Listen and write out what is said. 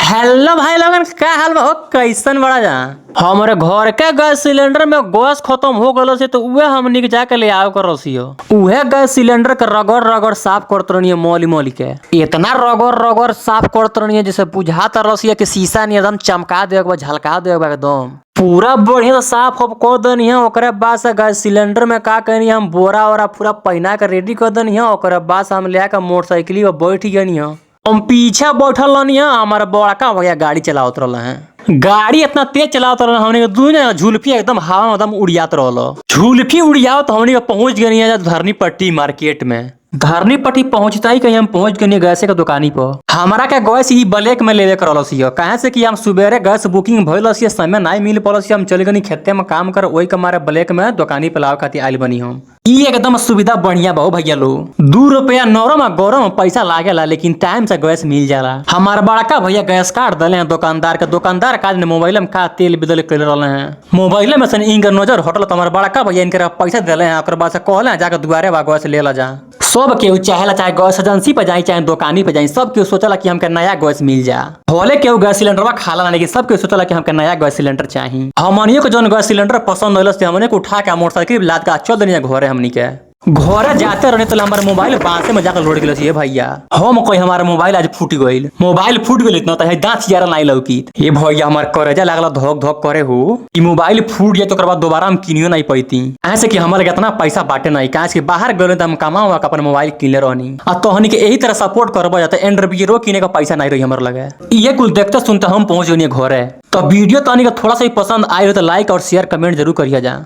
Hello भाई लोगन, का हाल बा हो? कैसन बड़ा जा। हमरे घर के गैस सिलेंडर में गैस खत्म हो गलो से तो उहे हमनी के जाके ले आव कर रसियो। उहे गैस सिलेंडर के रगड़ रगड़ साफ करत रहनी मोली मोली के। इतना रगड़ रगड़ साफ करत रहनी जैसे बुझात रसिया के शीशा नि एकदम चमका देवे के बा, झलका देवे के बा एकदम। पूरा बढ़िया से साफ अब कर देनी है। ओकरे बाद से गैस सिलेंडर में का कहनी, हम बोरा ओरा पूरा पहना के रेडी कर देनी है। ओकरे बाद से हम ले के मोटरसाइकिल पर बैठ गनी है। हम पीछे बैठल रहनी है, हमारा बड़का भैया गाड़ी चलावत रहल है। गाड़ी इतना तेज चलावत रहल, हमनी के दुनिया झुलफी एकदम हवा में एकदम उड़ियात रहल। झुलफी उड़ियावत हमनी के पहुंच गनी है धरनी पट्टी मार्केट में। धरनी पट्टी पहुंचता ही कहीं हम पहुंच गनी गैस के दुकानी पर। हमारा के गैस ही ब्लैक में लेवे के रहल, काहे से कि हम सुबेरे गैस बुकिंग भइल, समय नहीं मिल पड़ल, हम चल गनी खेते में काम कर, ओही के मारे ब्लैक में दुकानी पे लावे खातिर आइल बनी हम। ई एकदम सुविधा बढ़िया बहु भैया लोग। 2 रुपया नरम आ गरम पैसा लागेला, लेकिन टाइम से गैस मिल जाला। हमार बड़का भैया गैस काट दिले हैं दुकानदार के। दुकानदार का मोबाइल में का तेल बदल कर रहे हैं, मोबाइल में से इनकर नजर हटल तो हमार बड़का भैया इनकर पैसा दिले हैं। ओकर बाद से कहले हैं, जाके दुआरे बा, गैस ले ला जा। सब केहू चाहेला, चाहे गैस एजेंसी पर जाई चाहे दुकानी पर जाई, सब केहू सोचला कि हमके नया गैस मिल जा। भले केहू गैस सिलेंडरवा खाला ना, लेकिन सब केहू सोचला कि हमके नया गैस सिलेंडर चाही। हमनियो के जौन गैस सिलेंडर पसंद होइल से हमने के उठा के मोटरसाइकिल लाद के चल देनी घरे। हमनी के घरे जाते रहने तो हमारे मोबाइल बांसे में जाकर लोड गेल। ये भैया, हम कोई हमारा मोबाइल आज फूट गइल। मोबाइल फूट गेल इतना त दांत यार नहीं लौकी। ये भैया, हमार करेजा लागल धक धक करे हो। ई मोबाइल फूट जाए तो ओकर बाद दोबारा हम किनियो नहीं पैती, ऐसे कि हमारे इतना पैसा बाटे नहीं। काहे कि बाहर गेल त हम कमाओ अपन मोबाइल किनले रहनी। आ तोहनी के यही तरह सपोर्ट करबो जाते एंड्रॉइड किने का पैसा नहीं रही हमर लगे। ये कुल देखते सुनते हम पहुंच गनी घरे। तो वीडियो तहनी के थोड़ा सा भी पसंद आए हो तो लाइक और शेयर कमेंट जरूर करिए जा।